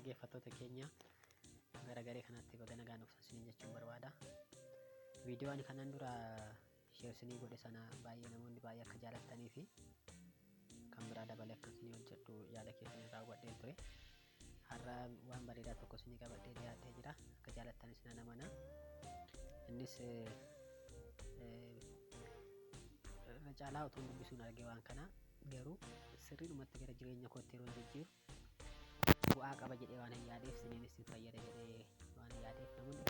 Dhaggeeffattoota keenya, gara garee kanaatti baga nagaan dhuftan isiniin jechuun barbaada. Viidiyoo ani kanaan dura share isinii godhe sana baay'ee namoonni baay'ee akka jaalattanii fi kan biraa dabalee akka isinii hojjedhu yaada keessan irraa hubadheen ture. Har'a waan bareedaa tokko isinii qabadhee dhiyaatee jira. Akka jaalattanis nan amana. Innis irra caalaa utuun dubbisuun arge waan kana, garuu sirriidhumatti gara jireenya kootti yeroo jijjiiru bu'aa qaba jedhee waan hin yaadeef, isiniinis isin fayyada jedhee waan hin yaadeef, namoonni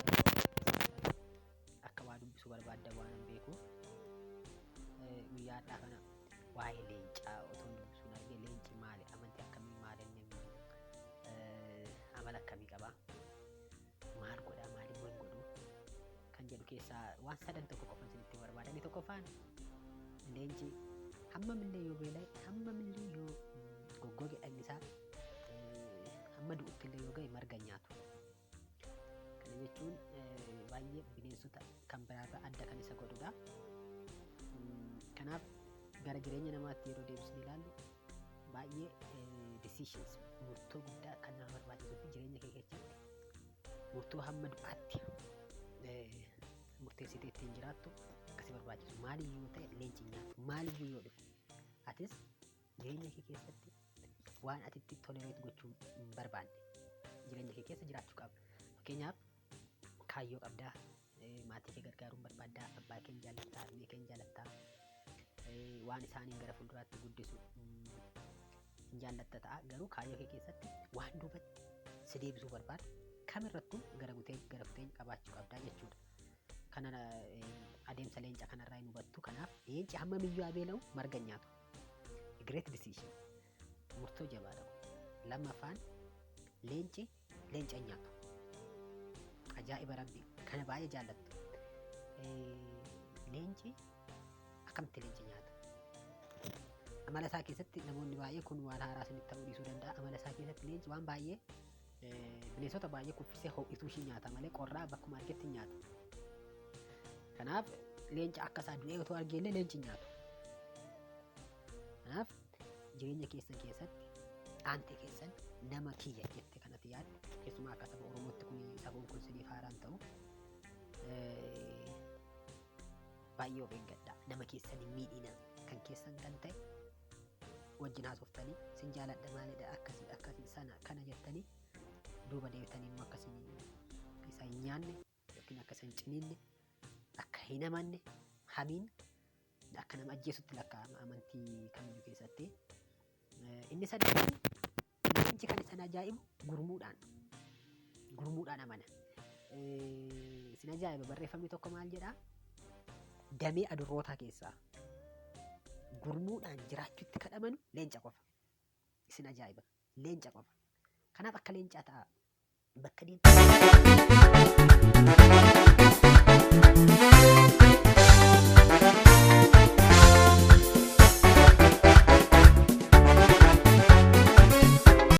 akka waa dubbisuu barbaaddan waan hin beekuuf, guyyaa har'aa kana waa'ee leencaa otoon dubbisuun arge. Leenci maali? Amantii akkamii? Maali inni? Amala akkamii qaba? Maal godha? Maal immoo hin godhu? Kan jedhu keessaa waan sadan tokko qofa isinitti barbaada. Inni tokkoffaan, leenci hammamillee yoo beela'e, hammamillee yoo goggoge, dhagni isaa hamma du'utti illee yoo ga'e marga hin nyaatu. Kana jechuun baay'ee bineensota kan biraarraa adda kan isa godhudha. Kanaaf gara jireenya namaatti yeroo deebisnee ilaallu, baay'ee decisions, murtoo guddaa kan nama barbaachisuu fi jireenya kee keessatti murtoo hamma du'aatti murteessitee ittiin jiraattu akkasi barbaachisu. Maaliyyuu yoo ta'e leenci hin nyaatu. Maaliyyuu yoo dhufe, atis jireenya kee keessatti waan ati itti tolerate gochuu hin barbaanne jireenya kee keessa jiraachuu qaba. Fakkeenyaaf, kaayyoo qabdaa, maatii kee gargaaruun barbaaddaa, abbaa kee hin jaallattaa, harmee kee hin jaallattaa, waan isaaniin gara fuulduraatti guddisu hin jaallatta ta'a. Garuu kaayyoo kee keessatti waan duubatti si deebisuu barbaadu kamirrattuu gara gutee gara kuteen qabaachuu qabdaa jechuudha. Kana adeemsa leenca kanarraa hin hubattu. Kanaaf leenci hammamiyyuu haa beela'u marga hin nyaatu. Great decision. Murtoo jabaadha kun. Lammaffaan, leenci leenca hin nyaatu. Ajaa'iba Rabbi! Kana baay'ee jaallattu. Leenci akkamitti leenca nyaata? Amala isaa keessatti, namoonni baay'ee kun waan haaraa isinitti ta'uu dhiisuu danda'a. Amala isaa keessatti leenci waan baay'ee bineensota baay'ee kuffisee ho'ituu ishii nyaata malee qorraa bakkuma argetti hin nyaatu. Kanaaf leenca akka isaa du'ee otoo argee illee leenci hin nyaatu. Kanaaf jireenya keessan keessatti aantee keessan, nama kiyya jette kanatti yaaddu, keessumaa akka saba Oromootti kun sabuun kun siniif haaraan ta'u, baay'ee of eeggadha. Nama keessan hin miidhina. Kan keessan kan ta'e wajjin haasoftanii, sin jaaladha, maalidha, akkasii akkasii sana kana jettanii, duuba deebitanii immoo akkasii isa hin nyaanne yookiin akka isa hin ciniinne, akka hin amanne. Hamiin akka nama ajjeesutti lakkaa'ama amantii kamiyyuu keessatti. Inni sadaffaan, leenci kan isaan ajaa'ibu gurmuudhaan amana. Isin ajaa'iba, barreeffamni tokko maal jedhaa? Damee adurrootaa keessaa gurmuudhaan jiraachuutti kan amanu leenca qofa. Isin ajaa'iba, leenca qofa. Kanaaf akka leencaa ta'a. Bakka deemtu.